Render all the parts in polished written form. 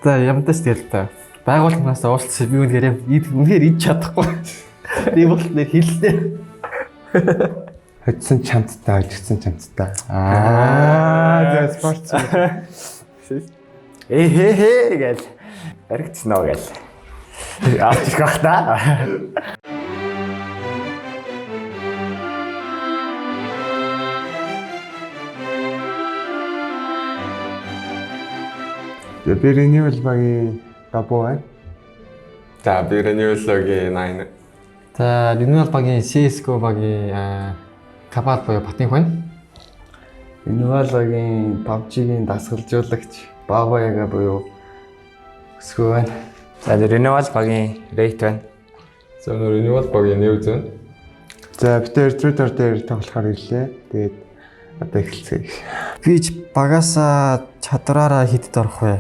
За ямтас тэгэл та. Байгууллагаас уулзсан би үнэхээр юм үнэхээр идж чадахгүй. Би бол нэр хэллээ. Хоцсон чамттай, хожигдсон чамттай. Аа, за спорт. Э хэ хэ гэл. Баригдсан уу гэл. Авч ирэх бах та. За би Renewal багийн Дабу байна. За би Renewal-гийн 9. За Renewal багийн CS:GO багийн Кабал буюу Батын хүн. Renewal багийн PUBG-гийн дасгалжуулагч Баба Яга буюу өсгөө байна. За Renewal багийн Rate байна. За өнөө Renewal багийн News байна. За бид тэр Twitter дээр тоглохоор ирлээ. Тэгээд одоо эхэлцгээе. Би ч багасаа чадвараараа хэдэд орох вэ?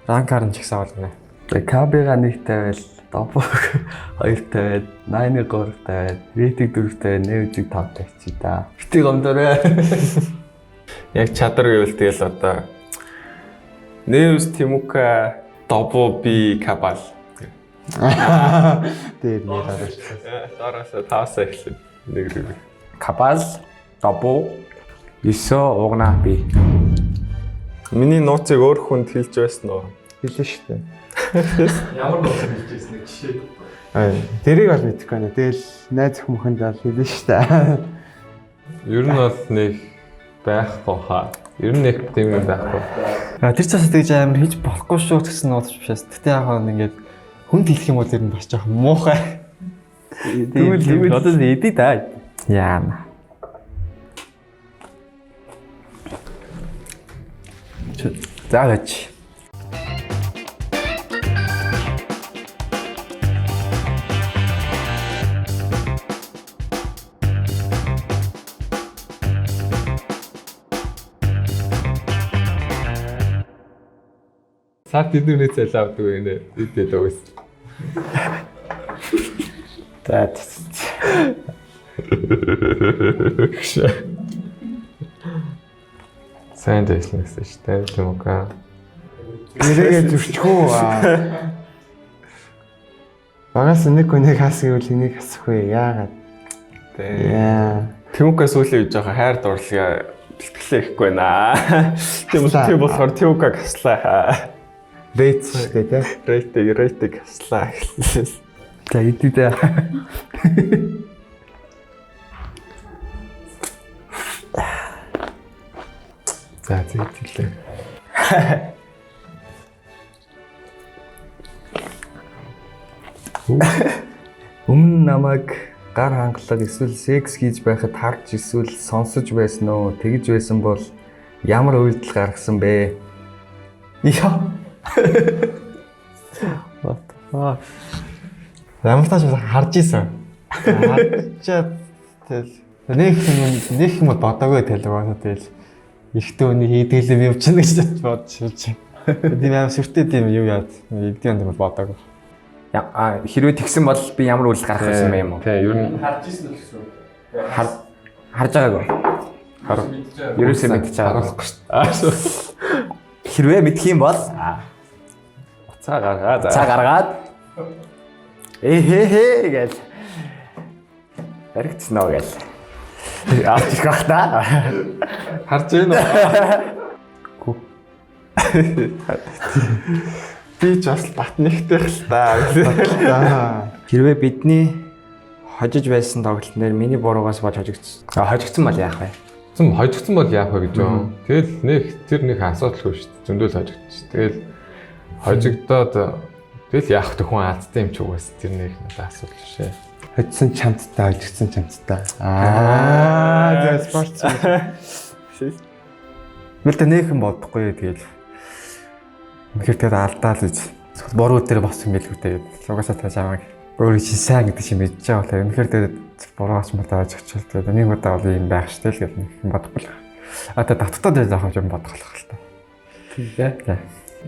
Ранкаар нь ч ихсэн болно. За KB-га 1 тавиал, Добог 2 тавиад, 8-ыг 3 тавиад, Rate-ийг 4 тавиад, News-ийг 5 тавьчих та. Бити гомдорой. Яг чадвар гэвэл тэгэл одоо News Timuka Double B Cabal. Дээр нэр харуулсан. Доороос таасаа эхлэв. Нэг рүү. Кабал, Добу, 9 угна би. Миний нууцыг өөр хүнд хэлж байсан уу? Хэлсэн шүү дээ. Ямар нууц хэлж байсан нэг жишээ. Аа, тэрийг бол мэдэхгүй байна. Тэгэл найз хүмүүхэнд бол хэлсэн шүү дээ. Ер нь бол нэг байхгүй хаа. Ер нь нэг тийм юм байхгүй. А тэр ч бас тэгж амар хийж болохгүй шүү гэсэн нууц биш бас. Гэтэ яг хаа ингээд хүнд хэлэх юм бол ер нь бас жоохон муухай. Тэгвэл одоо эдий та. Яана. За гэж. Сард эдгээр цалин авдаг юм нэ. Идэд угс. За. Сайн дэвсэн гэсэн шүү дээ. Timuka. Нэрээгээ зөрчих үү? Аа. Багаас нэг хүнийг хас гэвэл энийг хасах вэ? Яагаад? Тэ. Яа. Timuka сүүлийн үед жоохон хайр дурлага бэлтгэлээ ихгүй байна. Тийм бол тийм болохоор Timuka хаслаа. Рейт шүү дээ, тэ. Рейтинг рейтинг хаслаа. За эдий та. За зэтгэлээ. Өмнө намайг гар хангалга эсвэл секс хийж байхад харж эсвэл сонсож байсан уу? Тэгж байсан бол ямар үйлдэл гаргасан бэ? Яа. What the fuck? Ямар тааш харж исэн. Харчаад тэгэл нэг юм нэг юм бодоогүй тэгэл угаасаа тэгэл ихтэй үний хийдэг юм юм чинь гэж бодож шилж. Тийм аим сүртэй тийм юу яад эдгээр юм бодоогүй. А хэрвээ тэгсэн бол би ямар үйлдэл гаргах байсан бэ юм уу? Тий, ер нь Харж ирсэн л гэсэн. Хар харж байгаагүй. хар Ерөөсөө мэдчихэж байгаа. харуулахгүй шүү дээ. Хэрвээ мэдх юм бол Уцаа гаргаа за. цаа гаргаад э хэ хэ гэл. Баригдсан уу гэл. Авч ирэх бах та. Харж байна уу? Гү. Би ч бас бат нэгтэх л та. За. Хэрвээ бидний хожиж байсан тоглолтын дээр миний буруугаас болж хожигдсон. А хожигдсон бол яах вэ? Зам хожигдсон бол яах вэ гэж юм. Тэгэл нэг тэр нэг асуудалгүй шүү дээ. Зөндөл хожигдчих. Тэгэл хожигдоод тэгэл яах вэ хүн алдсан юм чи угаас тэр нэг надад асуудал биш ээ. Хоцсон чамттай, хожигдсон чамттай. Аа, за спорт. Мэлдэ нээхэн бодохгүй тэгэл. Үнэхээр тэгэл алдаа л гэж. Буруу дээр болсон гэлгүй дээ. Угаасаа та чамайг өөрөө чи сайн гэдэг чи мэдж байгаа болохоор үнэхээр тэгээд буруу ач муу тааж очил тэгээд нэг удаа бол ийм байх штэ л гэдэг нэг юм бодохгүй л. А та татвтаа дээр заах юм бодох л та. Тийм ээ.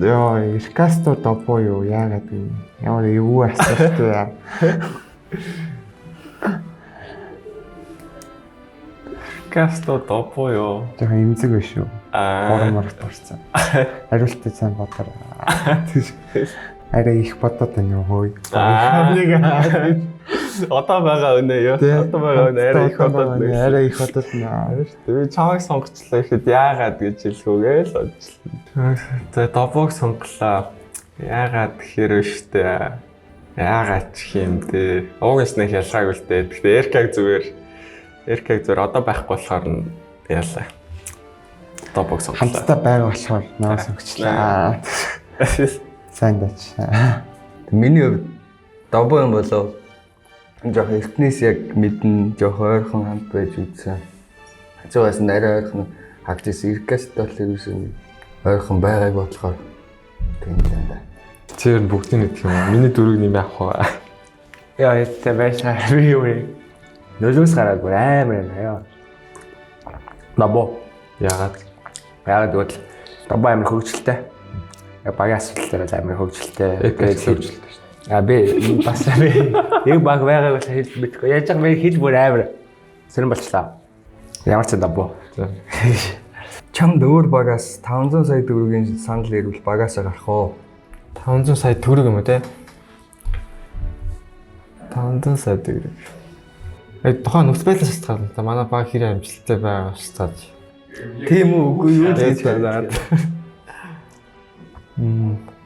Йоо, Иркасто добоо юу? Яагаад юм? Ямар эвгүй асуулт вэ? Касто допо ёо. Жохон эмзэг биш үү? Гурван мөрөт орсон. Хариултыг сайн бодороо. Арай их бодоод байна уу хөөе. Нэг Одоо байгаа өнөө юу? Одоо байгаа өнөө арай их бодоод байна. Арай их бодоод байна. Би чамайг сонгочлоо гэхэд яагаад гэж хэлэхүүгээ л бодлоо. За добог сонголоо. Яагаад гэхээр штэ. Яагаад ч юм дээ. Уугаас нэг ялгаагүй л дээ. Гэхдээ Эркаг зүгээр Эркаг зүгээр одоо байхгүй болохоор нь ялаа. Добог сонголоо. Хамтдаа байгаа болохоор наа сонгочлаа. Сайн дач. Миний хувьд добоо юм болов жоох эртнээс яг мэднэ, жоох ойрхон хамт байж үзсэн. Хажуугаас нь арай ойрхон харж ирсэн. Иркаст бол ерөөсөө нэг ойрхон байгааг бодлохоор тийм л юм да. Тэр нь бүгдийг нэгдэх юм уу? Миний дөрөв нэмээ авах уу? Яа, яа байсан. Би юу вэ? Нөлөөс гараагүй амар юм яа. Добоо. Яагаад? Яагаад гэвэл добоо амар хөгжилтэй. Яг багийн асуудал дээр л амар хөгжилтэй. Тэгээд хөгжилтэй шүү дээ. А би бас би яг баг байгааг бол хэлж мэдэхгүй. Яаж яг би хэл бүр амар сэрэн болчлаа. Ямар ч добоо. За. Чамд өөр багаас 500 сая төгрөгийн санал ирвэл багаасаа гарах уу? 500 сая төгрөг юм уу те? 500 сая төгрөг. Тухайн нөхцөл байдлаас шалтгаална. Та манай баг хэр амжилттай байгаа шалтгаалж. Тийм үү үгүй юу л гэж байна.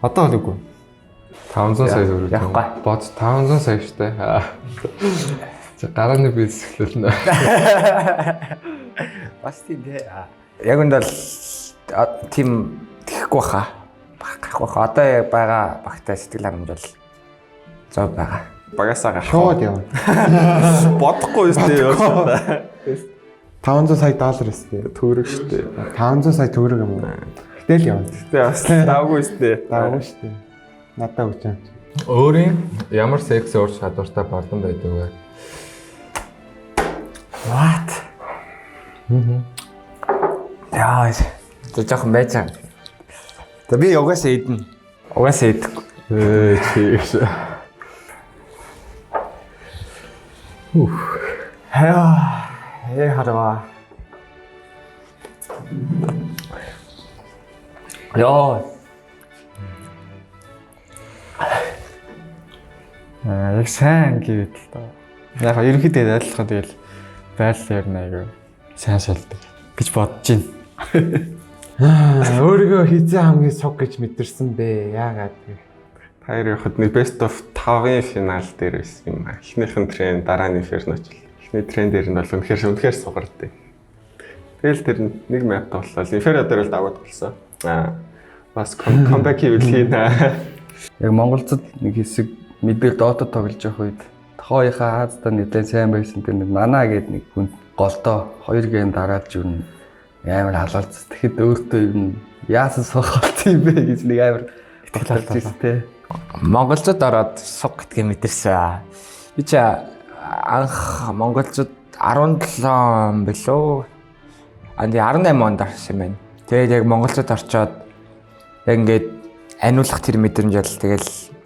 Одоо бол үгүй. 500 сая төгрөг. Явахгүй. Бод 500 сая штэ. За гарааны бизнес эхлүүлнэ. Бас тийм те. Яг үнд бол тийм тэхгүй баха. Гарахгүй баха. Одоо яг байгаа багтай сэтгэл хангамж бол зов байгаа. Багасаа гарах. Шууд явна. Бодохгүй шүү дээ. 500 сая доллар өстэй. Төгрөг шүү дээ. 500 сая төгрөг юм уу? Гэтэл явна. Гэтэ бас давгүй шүү дээ. Давгүй шүү дээ. Надаа өгч юм. Өөрийн ямар секс ур чадвартай бардам байдаг вэ? What? Яа, за жоохон байж байгаа. За би угаасаа идэнэ. Угаасаа идэхгүй. Чи. Хаяа, харваа. Йоо, Яг сайн гэвэл л доо. Яг ерөнхийдөө адилхан тэгэл байрлал ер нь айгүй сайн шалдаг гэж бодож байна. Өөрийгөө хизээ хамгийн суг гэж мэдэрсэн бэ? Яагаад вэ? Таяр явахад нэг best of 5-ын финал дээр байсан юм аа. Эхнийх нь тренд, дараа нь Inferno ч. Эхний тренд дээр нь бол үнэхээр сугардаг. Тэгэл тэр нэг map тоглолоо. Inferno дээр бол даваад болсон. Бас comeback хийвэл хийнэ. Яг монголцод нэг хэсэг мэдээл Dota тоглож явах үед тохооийнхаа Азда нэлээд сайн байсан тэр нэг Нана гэдэг нэг хүн голдоо 2 гейм дараалж юу амар халаалц. Тэгэхэд өөртөө юу яасан суух болсон юм бэ гэж нэг амар итгэл алдсан те. Монголзод ороод суг гэдгийг мэдэрсэн. Би чи анх монголзод 17 билүү? Анд 18 онд орсон юм байна. Тэгээд яг монголзод орчоод яг ингээд аниулах тэр мэдрэмж бол тэгэл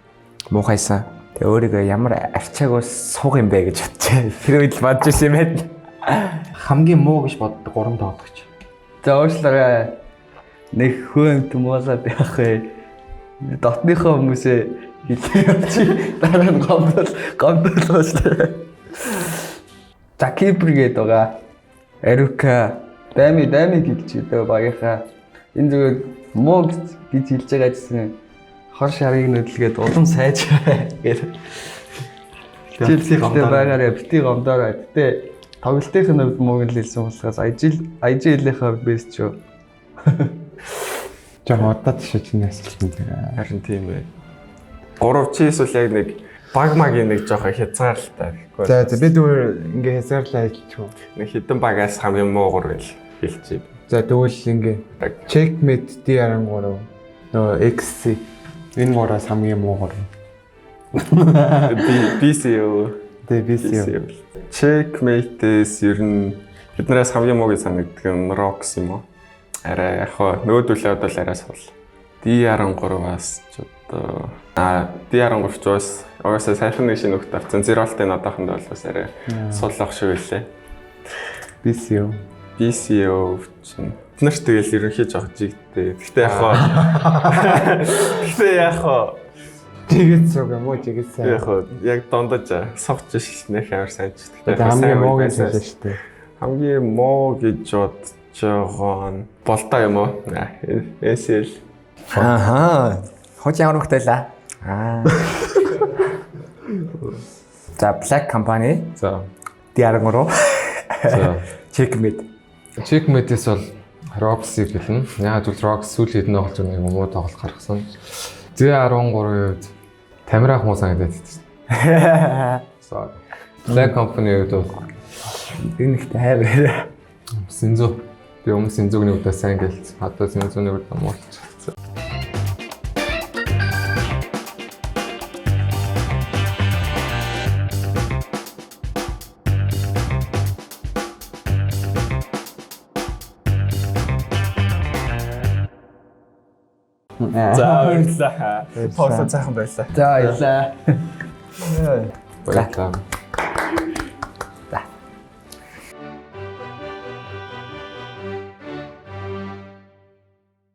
муухайсан. Тэгээ өөрийгөө ямар арчаагүй суг юм бэ гэж бодчихээ. Тэр үед л бодож ирсэн юм байна. Хамгийн муу гэж боддог 3 тоглогч. За уушлаарай. Нэг хөө юмт муулаад явах вэ? Дотныхоо хүмүүсээ хэлээ явчих. Дараа нь гомдол уушлаарай. За Кипр гээд байгаа. Арука дами гэж хэлдэг багийнхаа. Энэ зүгээр муу гэж хэлж байгаа гэсэн хор шарыг нүдлгээд улам сайж гэдэг. Хичээлтэй байгаарэ бити гомдоорой. Гэтэ тоглолтын хувьд мууг нь л хэлсэн болохоос IGL-ийн хувьд best шүү. Жог удаад шиж нэг асуулт юм дээр. Харин тийм ээ. 3 чи эсвэл яг нэг баг магийн нэг жоохон хязгаарлалтай гэхгүй. За би зүгээр ингээ хязгаарлаа хэлчихв. Нэг хідэн багаас хамгийн муу гурвыг хэлчихье. За тэгвэл ингээ Checkmate D13 нөгөө XC энэ гураас хамгийн муу гурав. BCO. Тэ BCO. Checkmate-с ер нь биднээс хамгийн муу гэж санагддаг нь Rox юм уу? Арай яг хоо нөгөөдөлөө бол арай сул. D13-аас ч одоо D13 ч бас угаасаа сайхан нэг шинэ хөлт авсан. Zero-тэй одоохондоо бол бас арай сул ах шиг үлээ. BCO. BCO чинь Бид нар тэгэл ерөнхий жоох жигтэй. Гэхдээ яг хаа. Гэхдээ яг хаа. Жигэт суг юм уу? Жигэт сайн. Яг хаа яг дондож согч ш нэх амар сайн ч. Одоо хамгийн муу гэж хэлсэн шүү дээ. Хамгийн муу гэж бодож байгаа нь болтой юм уу? SL. Ахаа. Хож ямар хөхтэй лээ? Аа. За Black Company За. D13 За. Checkmate. Checkmate-с бол Roxy гэлнэ. Яг зүйл Rox сүүлийн хэдэн тоглолт нэг муу тоглолт гаргасан. Z13-ийн хувьд Тамирах муу санагдаад байна. Sorry. Black Company-ийн хувьд бол Энэ ихтэй хайр. Синзу. Би өмнө Синзугны удаа сайн гэлцсэн. Одоо Синзуны удаа муулчихсан. За баярлалаа. Тоглолт сайхан байлаа. За баярлаа. Баярлалаа.